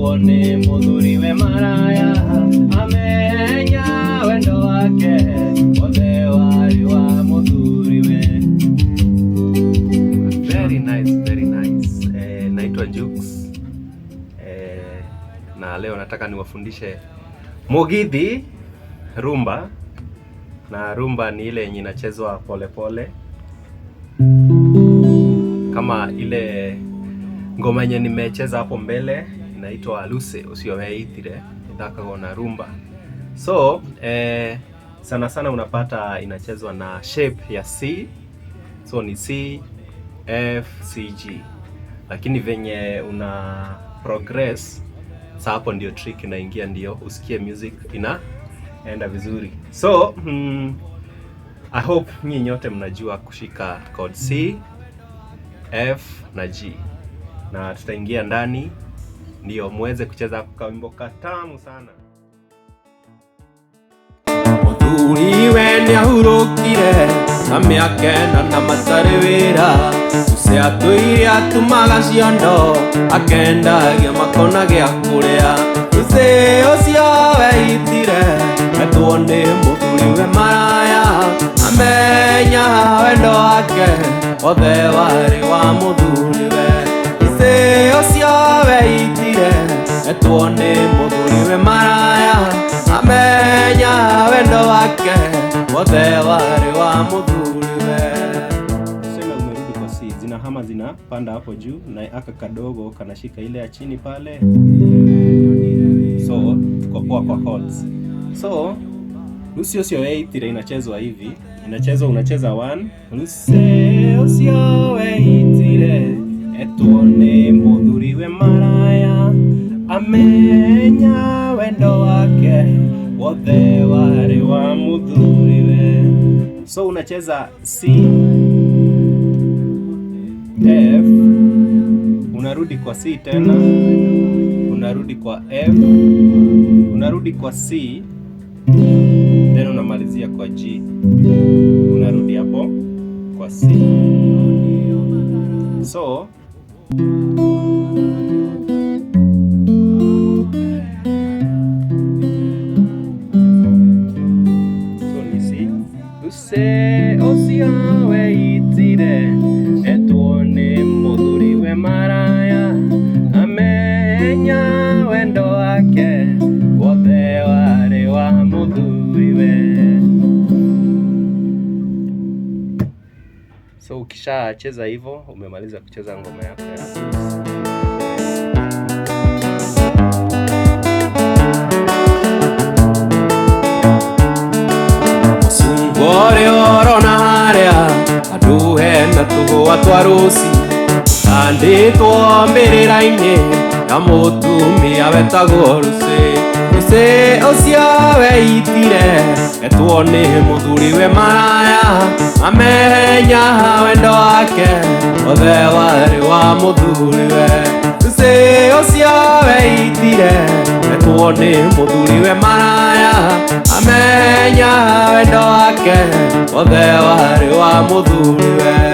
Etwo nĩ mũthuriwe maraya, amenya wendo wake wothe warĩ wa mũthuriwe. Very nice, very nice. Naitwa Jux. Na leo nataka niwafundishe Mugithi rumba, na rumba ni ile yenye inachezwa polepole kama ile ngoma yenye nimecheza hapo mbele inaitwa Luce ucio weitire ithakagwo na rumba. So sana sana unapata inachezwa na shape ya C, so ni C F C G, lakini venye una progress sa hapo ndio trick inaingia, ndio usikie music inaenda vizuri. So I hope nyinyi nyote mnajua kushika chord C, F na G, na tutaingia ndani ndio muweze kucheza kawimbo katamu sana. Mũthuriwe nĩahurũkire na mĩaka ĩna na matarĩ wĩra. Lucy atũire atumaga ciondo akendagia makona gĩa kũrĩa. Lucy ũcio weitire etwo nĩ mũthuriwe maraya, amenya wendo wake wothe warĩ wa mũthuriwe. Lucy ũcio weitire etwo nĩ mũthuriwe maraya, amenya wendo wake wothe warĩ wa mũthuriwe. Tuseme umerudi kwa C, zinahama zinapanda hapo juu na aka kadogo kanashika ile ya chini pale, so tuko poa kwa chords. So Lucy ucio weitire inachezwa hivi, inachezwa unacheza 1 Lucy ucio weitire etwo nĩ mũthuriwe maraya, amenya wendo wake wothe warĩ wa mũthuriwe. So unacheza C F, unarudi kwa C tena, unarudi kwa F, unarudi kwa C, then unamalizia kwa G, unarudi hapo kwa C. So ni C. Lucy ũcio weitire etwo nĩ mũthuriwe maraya, amenya wendo wake wothe warĩ wa mũthuriwe. So ukishacheza hivyo umemaliza kucheza ngoma yako ya Lucy. Mũcungwa ũrĩa ũrona harĩa handũ hena tũhũa twa rũci tũtandĩtwo mbĩrĩra-inĩ ya mũtumia wetagwo Lucy. Lucy ũcio weitire etwo nĩ mũthuriwe maraya, amenya wendo wake wothe warĩ wa mũthuriwe. Lucy ũcio weitire etwo nĩ mũthuriwe maraya, amenya wendo wake wothe warĩ wa mũthuriwe.